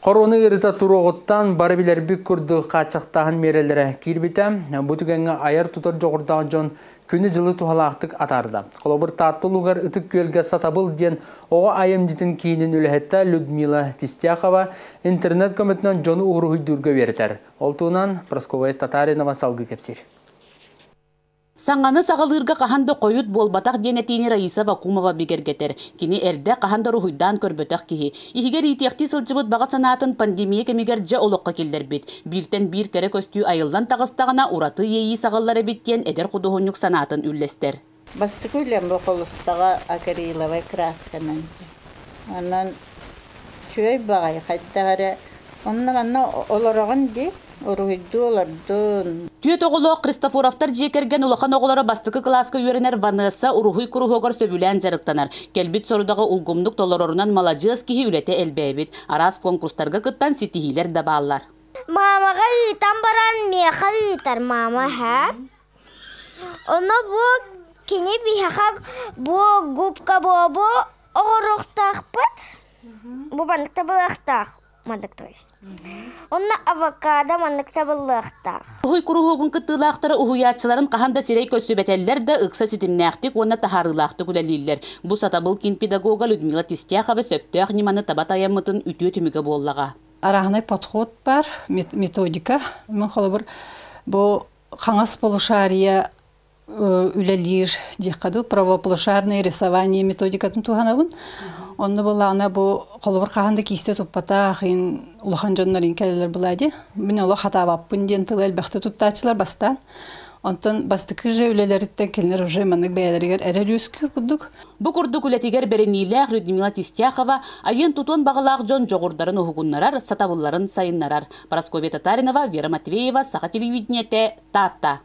Хоруона ыарыыта туруоҕуттан бары билэрбит курдук хааччахтааһын миэрэлэрэ киирбитэ. Бу түгэҥҥэ айар-тутар дьоҕурдаах дьон күнү-дьылы туһалаахтык атаарда. Холобур, Таатта улууһугар Ытык Күөлгэ Сатабыл диэн оҕо айымньытын киинин үлэһитэ Людмила Тистяхова интернет көмөтүнэн дьону уруһуйдуурга үөрэтэр. Ол туһунан Прасковья Татаринова салгыы кэпсиир. Саҥаны саҕалыырга хаһан да хойут буолбатах диэн этиини Раиса Вакумова бигэргэтэр. Кини эрдэ хаһан да уруһуйдаан көрбөтөх киһи. Иһигэр иитиэхтии сылдьыбыт баҕа санаатын пандемия кэмигэр дьэ олоххо киллэрбит. Бииртэн биир кэрэ көстүү айыллан таҕыстаҕына ураты иэйии саҕыллар эбит диэн эдэр худуоһунньук санаатын үллэстэр. Бастакы үлэм бу холустаҕа акриловай красканан. Онон үчүгэй баҕайы хайдах эрэ онно-манна олороҕун дии, уруһуйдуу олордун. Түөрт оҕолоох Христофоровтар дьиэ кэргэн улахан оҕолоро бастакы кылааска үөрэнэр Ванесса уруһуй куруһуогар сөбүлээн дьарыктанар. Кэлбит сорудаҕы улгумнук толорорунан маладьыас киһи үлэтэ элбээбит. Араас конкурстарга кыттан ситиһиилэр да бааллар. Маамаҕа ыытан баран миэхэ ыытар маама эһээ. Ону бу кини биһиэхэ бу губка бобу оҥоруохтаахпыт. Бу маннык табылыахтаах маннык то есть. Онно авокадо маннык табыллыахтаах. Уһуй куруһуогун кыттыылаахтара уһуйааччыларын хаһан да сирэй көрсүбэтэллэр да ыкса ситимнээхтик уонна таһаарыылаахтык үлэлииллэр. Бу сатабыл киин педагога Людмила Тистяхова сөптөөх ньыманы таба тайаммытын үтүө түмүгэ буоллаҕа. Арааһынай подход бар, методика. Мен холобур бу хаҥас полушария үлэлиир диэххэ дуу, правополушарное рисование методикатын туһанабын. Онно булаана бу холобур хаһан да киистэ туппатах ин улахан дьоннор ин кэлэлэр булаа ди. Мин олох хатаабаппын диэн тылы элбэхтэ туттааччылар бастаан. Онтон бастакы же үлэлэриттэн кинилэр уже маннык бэйэлэригэр эрэл үөскүүр курдук. Бу курдук үлэтигэр бэриниилээх Людмила Тистяхова айыан-тутуон баҕалаах дьон дьоҕурдарын уһугуннарар, сатабылларын сайыннарар. Парасковья Татаринова, Вера Матвеева, Саха телевидениетэ, Таатта.